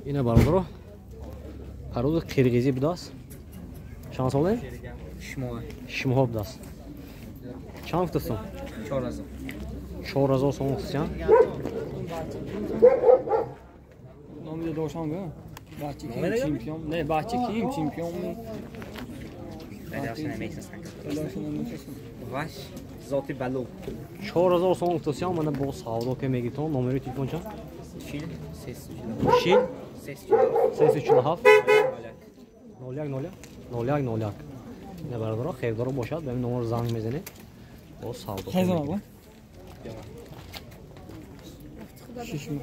Ина бародаро парози қирғизӣ будааст. Чанд соле? Шимоҳ будааст. Чанд гуфтастон? 4000. 4000 сом гуфтастян. Номи дошам га? Бачи ким чемпион? Не, бачи ким чемпион? Ваш зоти балу. 4000 сом гуфтастян. Мана бо савдо ке мегитон. Номери телефон чанд? 40 40 347 01 01 01 01. Ина бародаро хелдоро бошад, ба ин номер занг мезанед. Бо савдо. Хезон. 6 моҳ.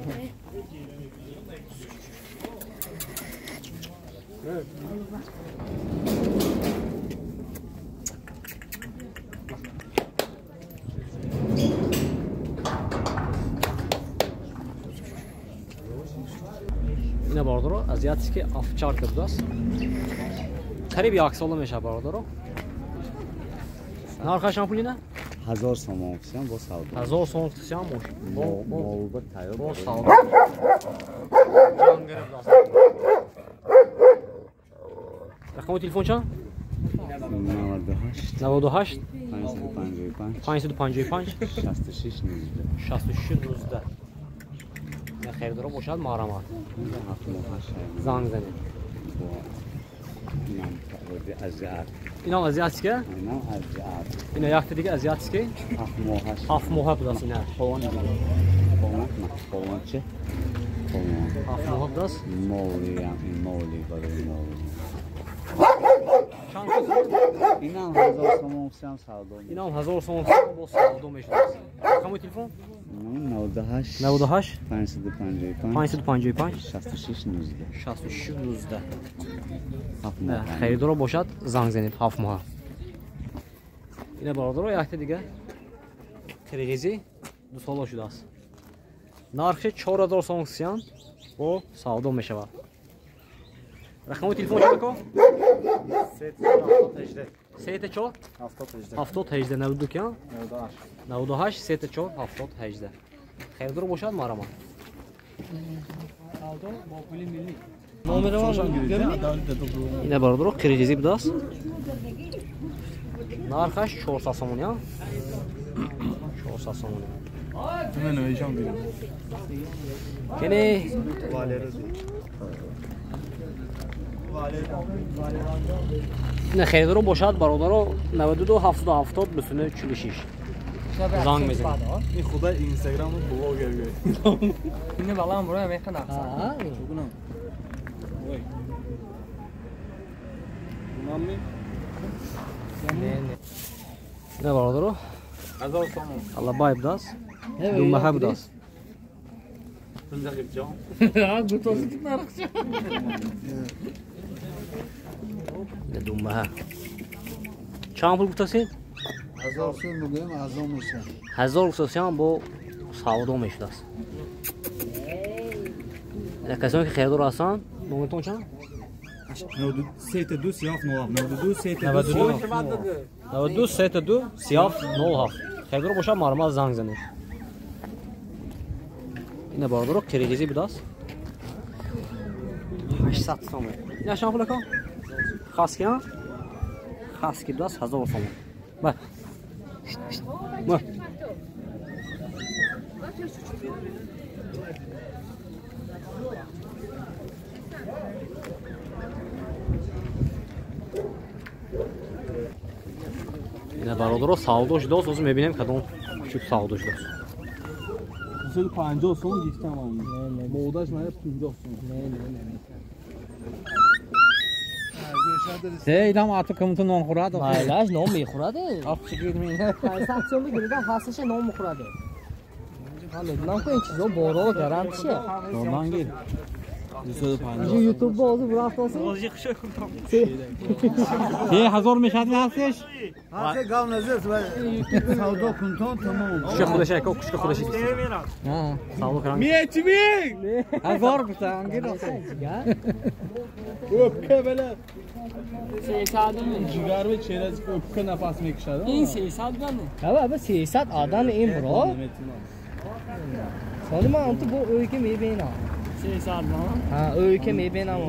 Ина бародаро азиатский овчарка будааст. Қариб як сола мешавад бародаро. Нархаш чанд пул ина? 1000 сомон гуфтам бо савдо. 1000 сомон гуфтам бош. Бо тайёр. Бо савдо. Ҷангара будааст. Рақами телефон чанд? 98 98 555 555 66 19 66 19. Харидоро бошад маҳрамат. Занг занед. Инам азиатский? Инам азиат. Ина якта дига азиатский? 7 моҳа. 7 моҳа будааст ина. Қовон. Қовон чӣ? 7 моҳа будааст. Моли ам, ин моли барои моли. Чанд Инам 1000 сомон гуфтам савдо. Инам 1000 сомон бо савдо мешудааст. Рақами телефон? 98 98 555 555 66 19 66 19. Харидоро бошад занг занед 7 моҳа. Ина бародаро якта дига қирғизӣ 2 сола шудааст. Нархи 4000 сом сиян бо савдо мешавад. Рақами телефон чанд ко? 34 70 18 92 киян? 98 34 70 18. Харидоро бошад маҳрамат. Ина бародаро қирғизӣ будааст. Нархаш 400 сомонӣ. 400 сомонӣ. Кене ина харидоро бошад бародаро 92 770 29 46 занг мезанед. Ин худа инстаграму блогер гӯй. Ина балам бура механам. Аа. Чугунам. Ой. Мамми. Не, не. Ина бародаро 1000 сомон. Аллабай будааст. Думаҳа будааст. Ина думаҳа. Чанд пул гуфтасед? 1000 сом мегӯям, арзон мешавад. 1000 гуфтасиам бо савдо мешудааст. Ина касоне ки харидор ҳастанд, номертон чанд? 92 37 07 92 32 37 92 32 37 07. Харидор бошад маҳрамат занг занед. Ина бародаро қирғизӣ будааст. 800 сомон. Ина чанд пул ака? Хаски, а? Хаски будааст 1000 сомон. Ба. Ба. Ина бародаро савдо шудааст, ҳозир мебинем кадом кучук савдо шудааст. 250 сом гирифтам ман. Модаш мана 50 сом. Не, инам ато кумту нон хӯрад. Майлаш нон мехӯрад. Афчигир мина. 500 сом бигиридам ҳасташа нон мехӯрад. Ман медонам ки ин чизо боро гарантия. Нон гир. 250. Ютуб бозу бурафтоси. Е, 1000 мешад ҳастеш? Ҳасе гав назар савдо кунтон тамом. Кучка худаша яко, кучка худаша. Савдо кардам. Мие чи ми? 1000 гуфтам, гир. Öpke belə 300 ми. Ҷигарми чераз öpke нафас мекушад. Ин 300 ган. Ҳа, ба 300 адан ин бро. Сони ман ту бо ӯй ки мебинам. Ҳа, ӯ ки мебинам.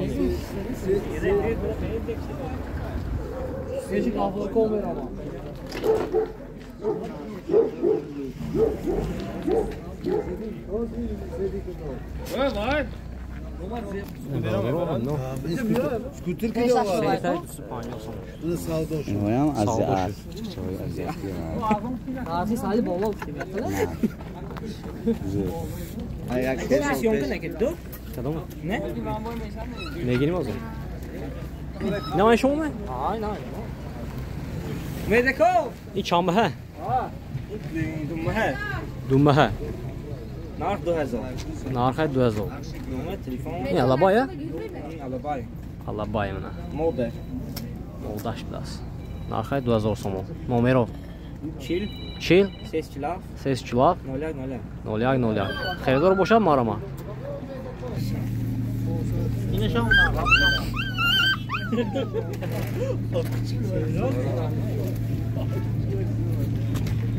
Скутер ки Инҳоям аз чиҳои азиятӣ. Нархи сали боло гуфтем. Съёмка накард ду? Кадом? Не? Мегирим ҳозир. Инам шумо ме? Ай, на. Медако! Ин чанд баҳа? Думаҳа. Думаҳа. Нарх 2000. Нархи 2000. Номер телефон. Ин алабая? Алабай. Алабай мана. Мода. Модаш будааст. Нархи 2000 сомон. Номеро 40 40 347 347 01 01. 01 01. Харидор бошад марама.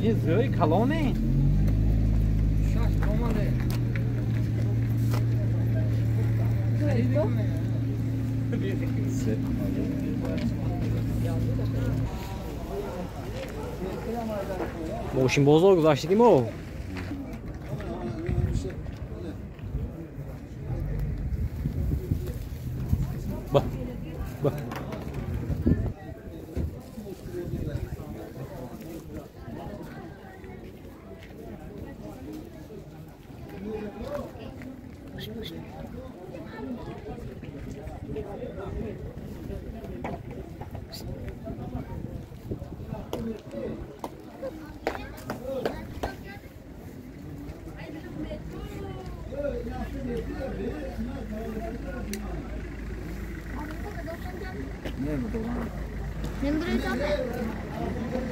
Ин зӯи калоне? Мошинбозор гузаштагим о. Ба. Ба. Ne?